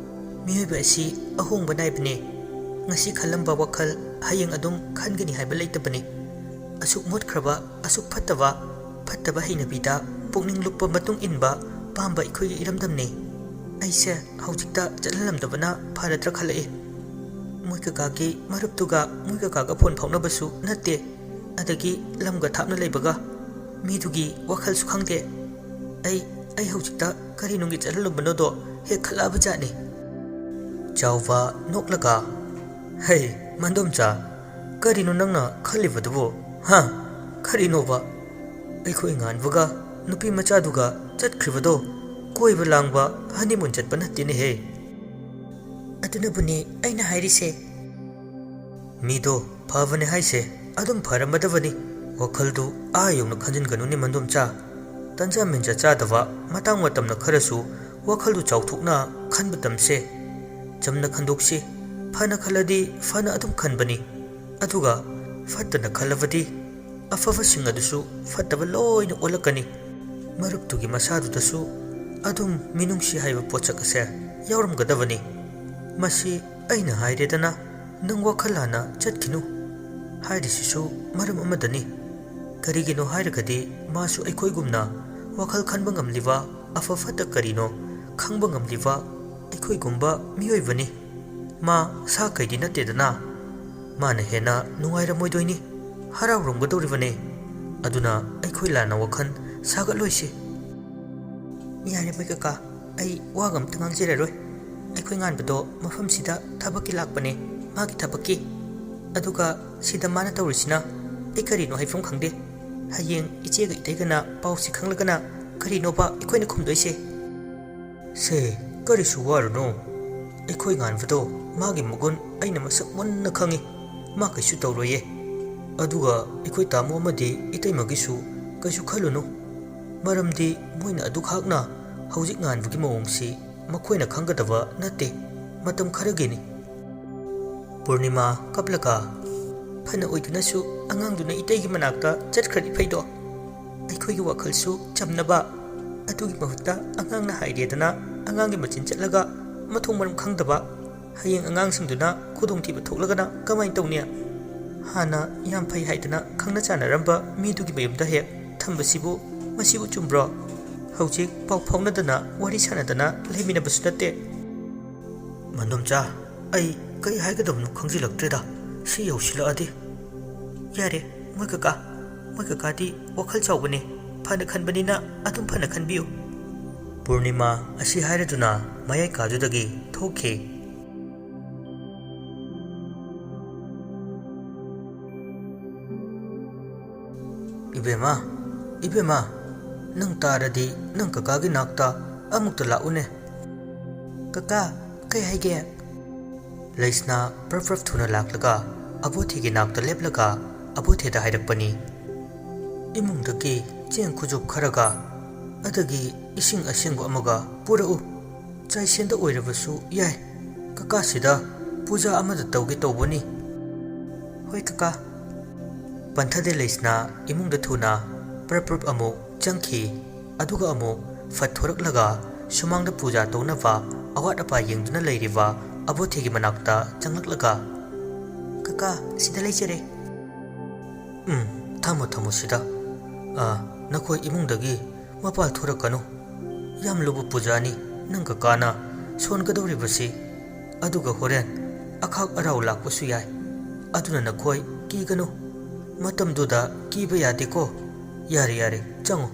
ꯃꯤꯑꯣꯏꯕ ꯑꯁꯤ ꯑꯍꯣꯡꯕ ꯅꯥꯏꯕꯅꯦ꯫ ꯉꯁꯤ ꯈꯜꯂꯝꯕ ꯋꯥꯈꯜ ꯍꯌꯦꯡ ꯑꯗꯨꯝ ꯈꯟꯒꯅꯤ ꯍꯥꯏꯕ ꯂꯩꯇꯕꯅꯦ꯫ ꯑꯁꯨꯛ ꯃꯣꯠꯈ꯭ꯔꯕ, ꯑꯁꯨꯛ ꯐꯠꯇꯕ, ꯐꯠꯇꯕ ꯍꯩꯅꯕꯤꯗ ꯄꯨꯛꯅꯤꯡ ꯂꯨꯞꯄ ꯃꯇꯨꯡ ꯏꯟꯕ ꯄꯥꯝꯕ ꯑꯩꯈꯣꯏꯒꯤ ꯏꯔꯝꯗꯝꯅꯦ꯫ ꯑꯩꯁꯦ ꯍꯧꯖꯤꯛꯇ ꯆꯠꯍꯜꯂꯝꯗꯕꯅ ꯐꯔꯗ꯭ꯔꯥ ꯈꯜꯂꯛꯑꯦ꯫ ꯃꯣꯏ ꯀꯀꯥꯒꯤ ꯃꯔꯨꯞꯇꯨꯒ ꯃꯣꯏ ꯀꯀꯥꯒ ꯐꯣꯟ ꯐꯥꯎꯅꯕꯁꯨ ꯅꯠꯇꯦ꯫ ꯑꯗꯒꯤ ꯂꯝꯒ ꯊꯥꯞꯅ ꯂꯩꯕꯒ ꯃꯤꯗꯨꯒꯤ ꯋꯥꯈꯜꯁꯨ ꯈꯪꯗꯦ꯫ ꯑꯩ, ꯑꯩ ꯍꯧꯖꯤꯛꯇ ꯀꯔꯤ ꯅꯨꯡꯒꯤ ꯆꯠꯍꯜꯂꯨꯕꯅꯣꯗꯣ ꯍꯦꯛ ꯈꯜꯂꯛꯑꯕ ꯖꯥꯠꯅꯤ"꯫ ꯆꯥꯎꯕ ꯅꯣꯛꯂꯒ, "ꯍꯩ, ꯃꯟꯗꯣꯝꯆꯥ, ꯀꯔꯤꯅꯣ ꯅꯪꯅ ꯈꯜꯂꯤꯕꯗꯨꯕꯨ? "ꯍꯥ? ꯀꯔꯤꯅꯣꯕ? ꯑꯩꯈꯣꯏ ꯉꯥꯟꯕꯒ ꯅꯨꯄꯤ ꯃꯆꯥꯗꯨꯒ ꯆꯠꯈ꯭ꯔꯤꯕꯗꯣ ꯀꯣꯏꯕ ꯂꯥꯡꯕ, ꯍꯅꯤꯃꯨꯟ ꯆꯠꯄ ꯅꯠꯇꯦꯅꯦꯍꯦ?" "ꯑꯗꯨꯅꯕꯨꯅꯤ ꯑꯩꯅ ꯍꯥꯏꯔꯤꯁꯦ꯫" "ꯃꯤꯗꯣ ꯐꯕꯅꯦ ꯍꯥꯏꯁꯦ ꯑꯗꯨꯝ ꯐꯔꯝꯃꯗꯕꯅꯤ꯫ ꯋꯥꯈꯜꯗꯨ ꯑꯥ ꯌꯧꯅ ꯈꯟꯖꯤꯟꯒꯅꯨꯅꯦ ꯃꯟꯗꯣꯝꯆꯥ꯫ ꯇꯟꯖꯥ ꯃꯦꯟꯖꯥ ꯆꯥꯗꯕ ꯃꯇꯥꯡ ꯃꯇꯝꯅ ꯈꯔꯁꯨ ꯋꯥꯈꯜꯗꯨ ꯆꯥꯎꯊꯣꯛꯅ ꯈꯟꯕ ꯇꯝꯁꯦ꯫ ꯆꯝꯅ ꯈꯟꯗꯣꯛꯁꯤ꯫ ꯐꯅ ꯈꯜꯂꯗꯤ ꯐꯅ ꯑꯗꯨꯝ ꯈꯟꯕꯅꯤ꯫ ꯑꯗꯨꯒ ꯐꯠꯇꯅ ꯈꯜꯂꯕꯗꯤ ꯑꯐꯕꯁꯤꯡ ꯑꯗꯨꯁꯨ ꯐꯠꯇꯕ ꯂꯣꯏꯅ ꯑꯣꯜꯂꯛꯀꯅꯤ꯫ ꯃꯔꯨꯞꯇꯨꯒꯤ ꯃꯁꯥꯗꯨꯗꯁꯨ ꯑꯗꯨꯝ ꯃꯤꯅꯨꯡꯁꯤ ꯍꯥꯏꯕ ꯄꯣꯠꯁꯛ ꯑꯁꯦ ꯌꯥꯎꯔꯝꯒꯗꯕꯅꯤ꯫ ꯃꯁꯤ ꯑꯩꯅ ꯍꯥꯏꯔꯦꯗꯅ, ꯅꯪ ꯋꯥꯈꯜ ꯍꯥꯟꯅ ꯆꯠꯈꯤꯅꯨ ꯍꯥꯏꯔꯤꯁꯤꯁꯨ ꯃꯔꯝ ꯑꯃꯗꯅꯤ꯫ ꯀꯔꯤꯒꯤꯅꯣ ꯍꯥꯏꯔꯒꯗꯤ ꯃꯥꯁꯨ ꯑꯩꯈꯣꯏꯒꯨꯝꯅ ꯋꯥꯈꯜ ꯈꯟꯕ ꯉꯝꯂꯤꯕ, ꯑꯐ ꯐꯠꯇ ꯀꯔꯤꯅꯣ ꯈꯪꯕ ꯉꯝꯂꯤꯕ ꯑꯩꯈꯣꯏꯒꯨꯝꯕ ꯃꯤꯑꯣꯏꯕꯅꯤ꯫ ꯃꯥ ꯁꯥ ꯀꯩꯗꯤ ꯅꯠꯇꯦꯗꯅ꯫ ꯃꯥꯅ ꯍꯦꯟꯅ ꯅꯨꯡꯉꯥꯏꯔꯝꯃꯣꯏꯗꯣꯏꯅꯤ, ꯍꯔꯥꯎꯔꯝꯒꯗꯧꯔꯤꯕꯅꯦ꯫ ꯑꯗꯨꯅ ꯑꯩꯈꯣꯏ ꯂꯥꯟꯅ ꯋꯥꯈꯜ ꯁꯥꯒꯠꯂꯣꯏꯁꯤ꯫" "ꯌꯥꯔꯦ ꯃꯣꯏ ꯀꯀꯥ, ꯑꯩ ꯋꯥꯒ ꯑꯝꯇ ꯉꯥꯡꯖꯔꯔꯣꯏ꯫ ꯑꯩꯈꯣꯏ ꯉꯥꯟꯕꯗꯣ ꯃꯐꯝꯁꯤꯗ ꯊꯕꯛꯀꯤ ꯂꯥꯛꯄꯅꯦ, ꯃꯥꯒꯤ ꯊꯕꯛꯀꯤ꯫ ꯑꯗꯨꯒ ꯁꯤꯗ ꯃꯥꯅ ꯇꯧꯔꯤꯁꯤꯅ ꯑꯩ ꯀꯔꯤꯅꯣ ꯍꯥꯏꯐꯝ ꯈꯪꯗꯦ꯫ ꯍꯌꯦꯡ ꯏꯆꯦꯒ ꯏꯇꯩꯒꯅ ꯄꯥꯎꯁꯤ ꯈꯪꯂꯒꯅ ꯀꯔꯤꯅꯣꯕ ꯑꯩꯈꯣꯏꯅ ꯈꯨꯝꯗꯣꯏꯁꯦ?" "ꯁꯦ, ꯀꯔꯤꯁꯨ ꯋꯥꯔꯨꯅꯨ꯫ ꯑꯩꯈꯣꯏ ꯉꯥꯟꯕꯗꯣ ꯃꯥꯒꯤ ꯃꯒꯨꯟ ꯑꯩꯅ ꯃꯁꯛ ꯃꯨꯟꯅ ꯈꯪꯉꯤ꯫ ꯃꯥ ꯀꯩꯁꯨ ꯇꯧꯔꯣꯏꯌꯦ꯫ ꯑꯗꯨꯒ ꯑꯩꯈꯣꯏ ꯇꯥꯃꯣ ꯑꯃꯗꯤ ꯏꯇꯩꯃꯒꯤꯁꯨ ꯀꯩꯁꯨ ꯈꯜꯂꯨꯅꯨ꯫ ꯃꯔꯝꯗꯤ ꯃꯣꯏꯅ ꯑꯗꯨꯈꯥꯛꯅ ꯍꯧꯖꯤꯛ ꯉꯥꯟꯕꯒꯤ ꯃꯑꯣꯡꯁꯤ ꯃꯈꯣꯏꯅ ꯈꯪꯒꯗꯕ ꯅꯠꯇꯦ, ꯃꯇꯝ ꯈꯔꯒꯤꯅꯤ꯫" ꯄꯨꯔꯅꯤꯃꯥ ꯀꯞꯂꯒ, "ꯐꯅ ꯑꯣꯏꯗꯨꯅꯁꯨ ꯑꯉꯥꯡꯗꯨꯅ ꯏꯇꯩꯒꯤ ꯃꯅꯥꯛꯇ ꯆꯠꯈ꯭ꯔꯗꯤ ꯐꯩꯗꯣ꯫ ꯑꯩꯈꯣꯏꯒꯤ ꯋꯥꯈꯜꯁꯨ ꯆꯝꯅꯕ꯫ ꯑꯗꯨꯒꯤ ꯃꯍꯨꯠꯇ ꯑꯉꯥꯡꯅ ꯍꯥꯏꯔꯦꯗꯅ ꯑꯉꯥꯡꯒꯤ ꯃꯆꯤꯟ ꯆꯠꯂꯒ ꯃꯊꯣꯡ ꯃꯔꯝ ꯈꯪꯗꯕ꯫ ꯍꯌꯦꯡ ꯑꯉꯥꯡꯁꯤꯡꯗꯨꯅ ꯈꯨꯗꯣꯡꯊꯤꯕ ꯊꯣꯛꯂꯒꯅ ꯀꯃꯥꯏꯅ ꯇꯧꯅꯤ? ꯍꯥꯟꯅ ꯌꯥꯝ ꯐꯩ ꯍꯥꯏꯗꯅ ꯈꯪꯅ ꯆꯥꯟꯅꯔꯝꯕ ꯃꯤꯗꯨꯒꯤ ꯃꯌꯨꯝꯗ ꯍꯦꯛ ꯊꯝꯕꯁꯤꯕꯨ, ꯃꯁꯤꯕꯨ ꯆꯨꯝꯕ꯭ꯔꯣ? ꯍꯧꯖꯤꯛ ꯄꯥꯎ ꯐꯥꯎꯅꯗꯅ ꯋꯥꯔꯤ ꯁꯥꯟꯅꯗꯅ ꯂꯩꯃꯤꯟꯅꯕꯁꯨ ꯅꯠꯇꯦ꯫" "ꯃꯟꯗꯣꯝꯆꯥ, ꯑꯩ ꯀꯔꯤ ꯍꯥꯏꯒꯗꯕꯅꯣ ꯈꯪꯖꯤꯜꯂꯛꯇ꯭ꯔꯦꯗ, ꯁꯤ ꯌꯧꯁꯤꯜꯂꯛꯑꯗꯤ꯫" "ꯌꯥꯔꯦ, ꯃꯣꯏ ꯀꯀꯥ, ꯃꯣꯏ ꯀꯀꯥꯗꯤ ꯋꯥꯈꯜ ꯆꯥꯎꯕꯅꯦ, ꯐꯅ ꯈꯟꯕꯅꯤꯅ ꯑꯗꯨꯝ ꯐꯅ ꯈꯟꯕꯤꯌꯨ꯫" ꯄꯨꯔꯅꯤꯃꯥ ꯑꯁꯤ ꯍꯥꯏꯔꯗꯨꯅ ꯃꯌꯥꯏ ꯀꯥꯗꯨꯗꯒꯤ ꯊꯣꯛꯈꯤ꯫ "ꯏꯕꯦꯝꯃ, ꯏꯕꯦꯝꯃ, ꯅꯪ ꯇꯥꯔꯗꯤ ꯅꯪ ꯀꯀꯥꯒꯤ ꯅꯥꯛꯇ ꯑꯃꯨꯛꯇ ꯂꯥꯛꯎꯅꯦ꯫" "ꯀꯀꯥ, ꯀꯩ ꯍꯥꯏꯒꯦ?" ꯂꯩꯁꯅꯥ ꯄ꯭ꯔꯞ ꯄ꯭ꯔꯞ ꯊꯨꯅ ꯂꯥꯛꯂꯒ ꯑꯕꯣꯊꯦꯒꯤ ꯅꯥꯛꯇ ꯂꯦꯞꯂꯒ ꯑꯕꯣꯊꯦꯗ ꯍꯥꯏꯔꯛꯄꯅꯤ, "ꯏꯃꯨꯡꯗꯒꯤ ꯆꯦꯡ ꯈꯨꯖꯨꯞ ꯈꯔꯒ ꯑꯗꯒꯤ ꯏꯁꯤꯡ ꯑꯁꯦꯡꯕ ꯑꯃꯒ ꯄꯨꯔꯛꯎ꯫ ꯆꯥꯏꯁꯦꯟꯗ ꯑꯣꯏꯔꯕꯁꯨ ꯌꯥꯏ꯫ ꯀꯀꯥꯁꯤꯗ ꯄꯨꯖꯥ ꯑꯃꯗ ꯇꯧꯒꯦ ꯇꯧꯕꯅꯤ꯫" "ꯍꯣꯏ ꯀꯀꯥ꯫" ꯄꯟꯊꯗꯦ ꯂꯩꯁꯅꯥ ꯏꯃꯨꯡꯗ ꯊꯨꯅ ꯄ꯭ꯔꯞ ꯄ꯭ꯔꯞ ꯑꯃꯨꯛ ꯆꯪꯈꯤ꯫ ꯑꯗꯨꯒ ꯑꯃꯨꯛ ꯐꯠ ꯊꯣꯔꯛꯂꯒ ꯁꯨꯃꯥꯡꯗ ꯄꯨꯖꯥ ꯇꯧꯅꯕ ꯑꯋꯥꯠ ꯑꯄꯥ ꯌꯦꯡꯗꯨꯅ ꯂꯩꯔꯤꯕ ꯑꯕꯣꯊꯦꯒꯤ ꯃꯅꯥꯛꯇ ꯆꯪꯂꯛꯂꯒ, "ꯀꯀꯥ, ꯁꯤꯗ ꯂꯩꯖꯔꯦ꯫" "ꯎꯝ, ꯊꯝꯃꯣ, ꯊꯝꯃꯣ ꯁꯤꯗ꯫ ꯑ, ꯅꯈꯣꯏ ꯏꯃꯨꯡꯗꯒꯤ ꯃꯄꯥꯜ ꯊꯣꯔꯛꯀꯅꯨ꯫ ꯌꯥꯝ ꯂꯨꯕ ꯄꯨꯖꯥꯅꯤ ꯅꯪ ꯀꯀꯥꯅ ꯁꯣꯟꯒꯗꯧꯔꯤꯕꯁꯤ꯫ ꯑꯗꯨꯒ ꯍꯣꯔꯦꯟ ꯑꯈꯥꯛ ꯑꯔꯥꯎ ꯂꯥꯛꯄꯁꯨ ꯌꯥꯏ꯫ ꯑꯗꯨꯅ ꯅꯈꯣꯏ ꯀꯤꯒꯅꯨ꯫ ꯃꯇꯝꯗꯨꯗ ꯀꯤꯕ ꯌꯥꯗꯦꯀꯣ꯫ ꯌꯥꯔꯦ, ꯌꯥꯔꯦ, ꯆꯪꯉꯣ꯫"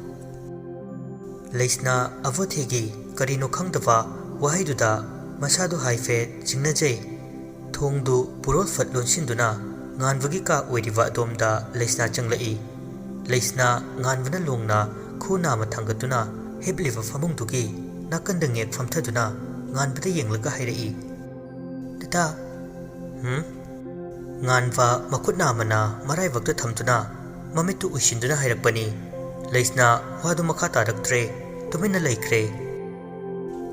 ꯂꯩꯁꯅꯥ ꯑꯕꯣꯊꯦꯒꯤ ꯀꯔꯤꯅꯣ ꯈꯪꯗꯕ ꯋꯥꯍꯩꯗꯨꯗ ꯃꯁꯥꯗꯨ ꯍꯥꯏꯐꯦꯠ ꯆꯤꯡꯅꯖꯩ꯫ ꯊꯣꯡꯗꯨ ꯄꯨꯔꯣꯜ ꯐꯠ ꯂꯣꯟꯁꯤꯟꯗꯨꯅ ꯉꯥꯟꯕꯒꯤ ꯀꯥ ꯑꯣꯏꯔꯤꯕ ꯑꯗꯣꯝꯗ ꯂꯩꯁꯅꯥ ꯆꯪꯂꯛꯏ꯫ ꯂꯩꯁꯅꯥ ꯉꯥꯟꯕꯅ ꯂꯣꯡꯅ ꯈꯨ ꯅꯥꯝꯃ ꯊꯥꯡꯒꯠꯇꯨꯅ ꯍꯤꯞꯂꯤꯕ ꯐꯃꯨꯡꯗꯨꯒꯤ ꯅꯥꯀꯟꯗ ꯉꯦꯛ ꯐꯝꯊꯗꯨꯅ ꯉꯥꯟꯕꯗ ꯌꯦꯡꯂꯒ ꯍꯥꯏꯔꯛꯏ, "ꯗꯗꯥ꯫" "ꯍꯨꯝ?" ꯉꯥꯟꯕ ꯃꯈꯨꯠ ꯅꯥꯝꯃꯅ ꯃꯔꯥꯏꯕꯛꯇ ꯊꯝꯗꯨꯅ ꯃꯃꯤꯠꯇꯨ ꯎꯏꯁꯤꯟꯗꯨꯅ ꯍꯥꯏꯔꯛꯄꯅꯤ꯫ ꯂꯩꯁꯅꯥ ꯋꯥꯗꯨ ꯃꯈꯥ ꯇꯥꯔꯛꯇ꯭ꯔꯦ, ꯇꯨꯃꯤꯟꯅ ꯂꯩꯈ꯭ꯔꯦ꯫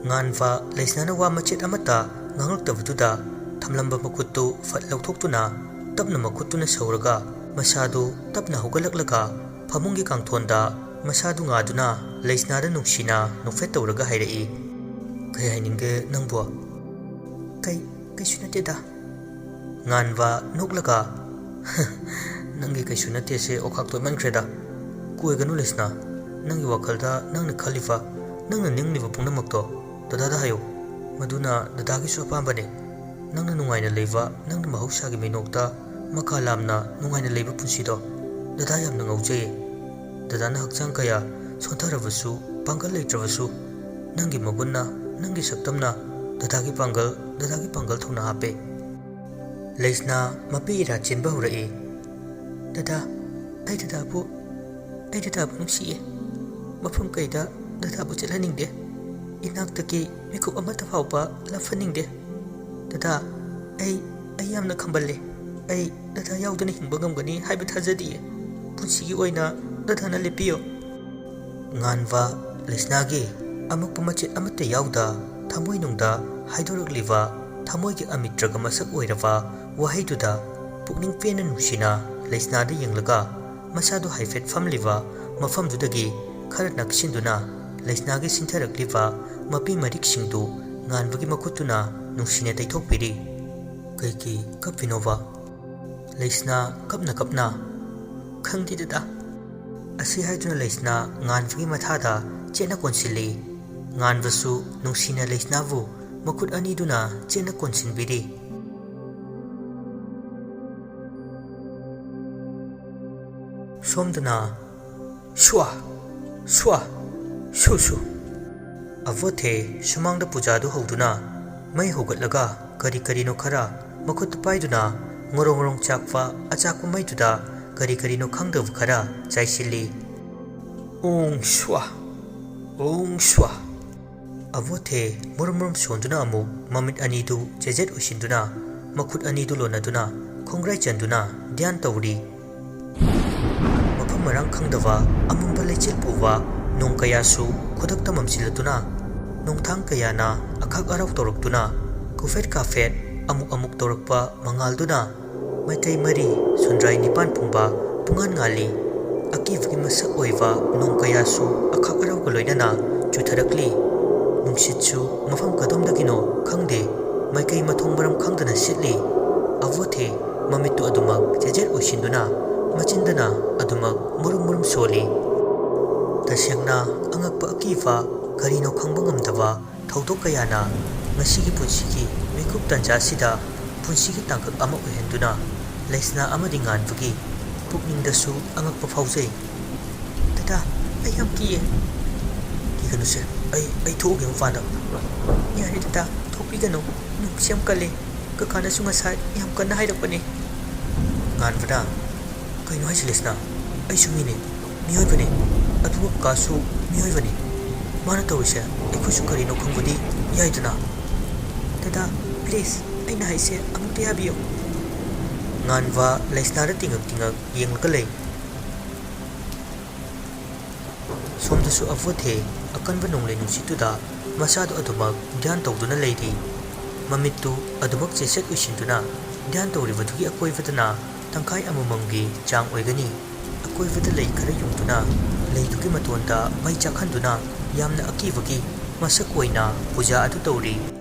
ꯉꯥꯟꯕ ꯂꯩꯁꯅꯥꯅ ꯋꯥ ꯃꯆꯦꯠ ꯑꯃꯠꯇ ꯉꯥꯡꯂꯛꯇꯕꯗꯨꯗ ꯊꯝꯂꯝꯕ ꯃꯈꯨꯠꯇꯨ ꯐꯠ ꯂꯧꯊꯣꯛꯇꯨꯅ ꯇꯞꯅ ꯃꯈꯨꯠꯇꯨꯅ ꯁꯧꯔꯒ ꯃꯁꯥꯗꯨ ꯇꯞꯅ ꯍꯧꯒꯠꯂꯛꯂꯒ ꯐꯃꯨꯡꯒꯤ ꯀꯥꯡꯊꯣꯟꯗ ꯃꯁꯥꯗꯨ ꯉꯥꯗꯨꯅ ꯂꯩꯁꯅꯥꯗ ꯅꯨꯡꯁꯤꯅ ꯅꯣꯛꯐꯦꯠ ꯇꯧꯔꯒ ꯍꯥꯏꯔꯛꯏ, "ꯀꯩ ꯍꯥꯏꯅꯤꯡꯒꯦ ꯅꯪꯕꯣ?" "ꯀꯩ, ꯀꯩꯁꯨ ꯅꯠꯇꯦꯗ꯫" ꯉꯥꯟꯕ ꯅꯣꯛꯂꯒ, "ꯅꯪꯒꯤ ꯀꯩꯁꯨ ꯅꯠꯇꯦꯁꯦ ꯑꯣꯈꯥꯛ ꯇꯣꯏꯃꯟꯈ꯭ꯔꯦꯗ꯫ ꯀꯣꯏꯒꯅꯨ ꯂꯩꯁꯅꯥ, ꯅꯪꯒꯤ ꯋꯥꯈꯜꯗ ꯅꯪꯅ ꯈꯜꯂꯤꯕ, ꯅꯪꯅ ꯅꯤꯡꯂꯤꯕ ꯄꯨꯝꯅꯃꯛꯇꯣ ꯗꯗꯥꯗ ꯍꯥꯏꯌꯨ꯫ ꯃꯗꯨꯅ ꯗꯗꯥꯒꯤꯁꯨ ꯑꯄꯥꯝꯕꯅꯦ꯫ ꯅꯪꯅ ꯅꯨꯡꯉꯥꯏꯅ ꯂꯩꯕ, ꯅꯪꯅ ꯃꯍꯧꯁꯥꯒꯤ ꯃꯤꯅꯣꯛꯇ ꯃꯀꯥ ꯂꯥꯝꯅ ꯅꯨꯡꯉꯥꯏꯅ ꯂꯩꯕ ꯄꯨꯟꯁꯤꯗꯣ ꯗꯗꯥ ꯌꯥꯝꯅ ꯉꯥꯎꯖꯩꯌꯦ꯫ ꯗꯗꯥꯅ ꯍꯛꯆꯥꯡ ꯀꯌꯥ ꯁꯣꯟꯊꯔꯕꯁꯨ, ꯄꯥꯡꯒꯜ ꯂꯩꯇ꯭ꯔꯕꯁꯨ, ꯅꯪꯒꯤ ꯃꯒꯨꯟꯅ, ꯅꯪꯒꯤ ꯁꯛꯇꯝꯅ ꯗꯗꯥꯒꯤ ꯄꯥꯡꯒꯜ, ꯗꯗꯥꯒꯤ ꯄꯥꯡꯒꯜ ꯊꯧꯅ ꯍꯥꯞꯄꯦ꯫" ꯂꯩꯁꯅꯥ ꯃꯄꯤ ꯏꯔꯥ ꯆꯦꯟꯕ ꯍꯧꯔꯛꯏ꯫ "ꯗꯗꯥ, ꯑꯩ ꯗꯗꯥꯕꯨ ꯑꯩ ꯗꯗꯥꯕꯨ ꯅꯨꯡꯁꯤꯌꯦ꯫ ꯃꯐꯝ ꯀꯩꯗ ꯗꯗꯥꯕꯨ ꯆꯠꯍꯟꯅꯤꯡꯗꯦ꯫ ꯏꯅꯥꯛꯇꯒꯤ ꯃꯤꯀꯨꯞ ꯑꯃꯠꯇ ꯐꯥꯎꯕ ꯂꯥꯞꯍꯟꯅꯤꯡꯗꯦ꯫ ꯗꯗꯥ, ꯑꯩ, ꯑꯩ ꯌꯥꯝꯅ ꯈꯝꯕꯜꯂꯦ꯫ ꯑꯩ ꯗꯗꯥ ꯌꯥꯎꯗꯅ ꯍꯤꯡꯕ ꯉꯝꯒꯅꯤ ꯍꯥꯏꯕ ꯊꯥꯖꯗꯤꯌꯦ꯫ ꯄꯨꯟꯁꯤꯒꯤ ꯑꯣꯏꯅ ꯗꯗꯥꯅ ꯂꯦꯞꯄꯤꯌꯨ꯫ ꯉꯥꯟꯕ ꯂꯩꯁꯅꯥꯒꯤ ꯑꯃꯛꯄ ꯃꯆꯦꯠ ꯑꯃꯠꯇ ꯌꯥꯎꯗ ꯊꯃꯣꯏꯅꯨꯡꯗ ꯍꯥꯏꯗꯣꯔꯛꯂꯤꯕ ꯊꯃꯣꯏꯒꯤ ꯑꯃꯤꯇ꯭ꯔꯒ ꯃꯁꯛ ꯑꯣꯏꯔꯕ ꯋꯥꯍꯩꯗꯨꯗ ꯄꯨꯛꯅꯤꯡ ꯄꯦꯟꯅ ꯅꯨꯡꯁꯤꯅ ꯂꯩꯁꯅꯥꯗ ꯌꯦꯡꯂꯒ ꯃꯁꯥꯗꯨ ꯍꯥꯏꯐꯦꯠ ꯐꯝꯂꯤꯕ ꯃꯐꯝꯗꯨꯗꯒꯤ ꯈꯔ ꯅꯛꯁꯤꯟꯗꯨꯅ ꯂꯩꯁꯅꯥꯒꯤ ꯁꯤꯟꯊꯔꯛꯂꯤꯕ ꯃꯄꯤ ꯃꯔꯤꯛꯁꯤꯡꯗꯨ ꯉꯥꯟꯕꯒꯤ ꯃꯈꯨꯠꯇꯨꯅ ꯅꯨꯡꯁꯤꯅ ꯇꯩꯊꯣꯛꯄꯤꯔꯤ꯫ "ꯀꯩꯒꯤ ꯀꯞꯄꯤꯅꯣꯕ?" ꯂꯩꯁꯅꯥ ꯀꯞꯅ ꯀꯞꯅ, "ꯈꯪꯗꯦ ꯗꯗꯥ꯫" ꯑꯁꯤ ꯍꯥꯏꯗꯨꯅ ꯂꯩꯁꯅꯥ ꯉꯥꯟꯕꯒꯤ ꯃꯊꯥꯗ ꯆꯦꯠꯅ ꯀꯣꯟꯁꯤꯜꯂꯤ꯫ ꯉꯥꯟꯕꯁꯨ ꯅꯨꯡꯁꯤꯅ ꯂꯩꯁꯅꯥꯕꯨ ꯃꯈꯨꯠ ꯑꯅꯤꯗꯨꯅ ꯆꯦꯠꯅ ꯀꯣꯟꯁꯤꯟꯕꯤꯔꯤ꯫ ꯁꯣꯝꯗꯅ ꯁ꯭ꯋꯥ, ꯁ꯭ꯋꯥ, ꯁꯨ ꯁꯨ꯫ ꯑꯕꯣꯊꯦ ꯁꯨꯃꯥꯡꯗ ꯄꯨꯖꯥꯗꯨ ꯍꯧꯗꯨꯅ ꯃꯩ ꯍꯧꯒꯠꯂꯒ ꯀꯔꯤ ꯀꯔꯤꯅꯣ ꯈꯔ ꯃꯈꯨꯠꯇ ꯄꯥꯏꯗꯨꯅ ꯉꯣꯔꯣꯡ ꯉꯣꯔꯣꯡ ꯆꯥꯛꯄ ꯑꯆꯥꯛꯄ ꯃꯩꯗꯨꯗ ꯀꯔꯤ ꯀꯔꯤꯅꯣ ꯈꯪꯗꯕ ꯈꯔ ꯆꯥꯏꯁꯤꯜꯂꯤ꯫ "ꯎꯡ ꯁ꯭ꯋꯥ, ꯎꯡ ꯁ꯭ꯋꯥ꯫" ꯑꯕꯣꯊꯦ ꯃꯨꯔꯨꯝ ꯃꯨꯔꯨꯝ ꯁꯣꯟꯗꯨꯅ ꯑꯃꯨꯛ ꯃꯃꯤꯠ ꯑꯅꯤꯗꯨ ꯆꯦꯖꯦꯠ ꯑꯣꯏꯁꯤꯟꯗꯨꯅ ꯃꯈꯨꯠ ꯑꯅꯤꯗꯨ ꯂꯣꯟꯅꯗꯨꯅ ꯈꯣꯡꯒ꯭ꯔꯥꯏ ꯆꯟꯗꯨꯅ ꯙ꯭ꯌꯥꯟ ꯇꯧꯔꯤ꯫ ꯃꯐꯝ ꯃꯔꯥꯡ ꯈꯪꯗꯕ ꯑꯃꯝꯕ ꯂꯩꯆꯤꯜ ꯄꯨꯕ ꯅꯣꯡ ꯀꯌꯥꯁꯨ ꯈꯨꯗꯛꯇ ꯃꯝꯁꯤꯜꯂꯛꯇꯨꯅ, ꯅꯣꯡꯊꯥꯡ ꯀꯌꯥꯅ ꯑꯈꯥꯛ ꯑꯔꯥꯎ ꯇꯧꯔꯛꯇꯨꯅ, ꯀꯨꯐꯦꯠ ꯀꯥꯐꯦꯠ ꯑꯃꯨꯛ ꯑꯃꯨꯛ ꯇꯧꯔꯛꯄ ꯃꯉꯥꯜꯗꯨꯅ ꯃꯥꯏꯀꯩ ꯃꯔꯤ ꯁꯨꯟꯗ꯭ꯔꯥꯏ ꯅꯤꯄꯥꯟ ꯄꯨꯝꯕ ꯄꯨꯡꯉꯥꯟ ꯉꯥꯜꯂꯤ꯫ ꯑꯀꯤꯕꯒꯤ ꯃꯁꯛ ꯑꯣꯏꯕ ꯅꯣꯡ ꯀꯌꯥꯁꯨ ꯑꯈꯥꯛ ꯑꯔꯥꯎꯒ ꯂꯣꯏꯅꯅ ꯆꯨꯊꯔꯛꯂꯤ꯫ ꯅꯨꯡꯁꯤꯠꯁꯨ ꯃꯐꯝ ꯀꯗꯣꯝꯗꯒꯤꯅꯣ ꯈꯪꯗꯦ, ꯃꯥꯏꯀꯩ ꯃꯊꯣꯡ ꯃꯔꯝ ꯈꯪꯗꯅ ꯁꯤꯠꯂꯤ꯫ ꯑꯕꯣꯊꯦ ꯃꯃꯤꯠꯇꯨ ꯑꯗꯨꯃꯛ ꯆꯦꯖꯦꯠ ꯑꯣꯏꯁꯤꯟꯗꯨꯅ, ꯃꯆꯤꯟꯗꯅ ꯑꯗꯨꯃꯛ ꯃꯨꯔꯨꯝ ꯃꯨꯔꯨꯝ ꯁꯣꯜꯂꯤ꯫ ꯇꯁꯦꯡꯅ ꯑꯉꯛꯄ ꯑꯀꯤꯕ, ꯀꯔꯤꯅꯣ ꯈꯪꯕ ꯉꯝꯗꯕ ꯊꯧꯗꯣꯛ ꯀꯌꯥꯅ ꯉꯁꯤꯒꯤ ꯄꯨꯟꯁꯤꯒꯤ ꯃꯤꯀꯨꯞ ꯇꯟꯖꯥꯁꯤꯗ ꯄꯨꯟꯁꯤꯒꯤ ꯇꯥꯡꯀꯛ ꯑꯃ ꯑꯣꯏꯍꯟꯗꯨꯅ ꯂꯩꯁꯅꯥ ꯑꯃꯗꯤ ꯉꯥꯟꯕꯒꯤ ꯄꯨꯛꯅꯤꯡꯗꯁꯨ ꯑꯉꯛꯄ ꯐꯥꯎꯖꯩ꯫ "ꯗꯗꯥ, ꯑꯩ ꯌꯥꯝ ꯀꯤꯌꯦ꯫" "ꯀꯤꯒꯅꯨꯁꯦ, ꯑꯩ, ꯑꯩ ꯊꯣꯛꯎꯒꯦ ꯃꯄꯥꯟꯗ꯫" "ꯌꯥꯔꯦ ꯗꯗꯥ, ꯊꯣꯛꯄꯤꯒꯅꯨ꯫ ꯅꯣꯡꯁꯤ ꯌꯥꯝ ꯀꯜꯂꯦ꯫ ꯀꯀꯥꯅꯁꯨ ꯉꯁꯥꯏ ꯌꯥꯝ ꯀꯟꯅ ꯍꯥꯏꯔꯛꯄꯅꯦ꯫" ꯉꯥꯟꯕꯅ, "ꯀꯩꯅꯣ ꯍꯥꯏꯁꯤ ꯂꯩꯁꯅꯥ? ꯑꯩꯁꯨ ꯃꯤꯅꯦ꯫ ꯃꯤꯑꯣꯏꯕꯅꯤ꯫ ꯑꯗꯨꯒ ꯀꯥꯁꯨ ꯃꯤꯑꯣꯏꯕꯅꯤ꯫ ꯃꯥꯅ ꯇꯧꯔꯤꯁꯦ ꯑꯩꯈꯣꯏꯁꯨ ꯀꯔꯤꯅꯣ ꯈꯪꯕꯗꯤ ꯌꯥꯏꯗꯅ꯫ ꯗꯗꯥ, please, ꯑꯩꯅ ꯍꯥꯏꯁꯦ ꯑꯃꯨꯛꯇ ꯌꯥꯕꯤꯌꯨ꯫ ꯉꯥꯟꯕ ꯂꯩꯁꯅꯥꯗ ꯇꯤꯡꯉꯛ ꯇꯤꯡꯉꯛ ꯌꯦꯡꯂꯒ ꯂꯩ꯫ ꯁꯣꯝꯗꯁꯨ ꯑꯕꯣꯊꯦ ꯑꯀꯟꯕ ꯅꯣꯡꯂꯩ ꯅꯨꯡꯁꯤꯠꯇꯨꯗ ꯃꯁꯥꯗꯨ ꯑꯗꯨꯃꯛ ꯙ꯭ꯌꯥꯟ ꯇꯧꯗꯨꯅ ꯂꯩꯔꯤ꯫ ꯃꯃꯤꯠꯇꯨ ꯑꯗꯨꯃꯛ ꯆꯦꯠꯆꯦꯠ ꯎꯏꯁꯤꯟꯗꯨꯅ ꯙ꯭ꯌꯥꯟ ꯇꯧꯔꯤꯕꯗꯨꯒꯤ ꯑꯀꯣꯏꯕꯗꯅ ꯇꯪꯈꯥꯏ ꯑꯃꯃꯝꯒꯤ ꯆꯥꯡ ꯑꯣꯏꯒꯅꯤ꯫ ꯑꯀꯣꯏꯕꯗ ꯂꯩ ꯈꯔ ꯌꯨꯡꯗꯨꯅ ꯂꯩꯗꯨꯒꯤ ꯃꯇꯣꯟꯗ ꯃꯩ ꯆꯥꯛꯍꯟꯗꯨꯅ ꯌꯥꯝꯅ ꯑꯀꯤꯕꯒꯤ ꯃꯁꯛ ꯑꯣꯏꯅ ꯄꯨꯖꯥ ꯑꯗꯨ ꯇꯧꯔꯤ꯫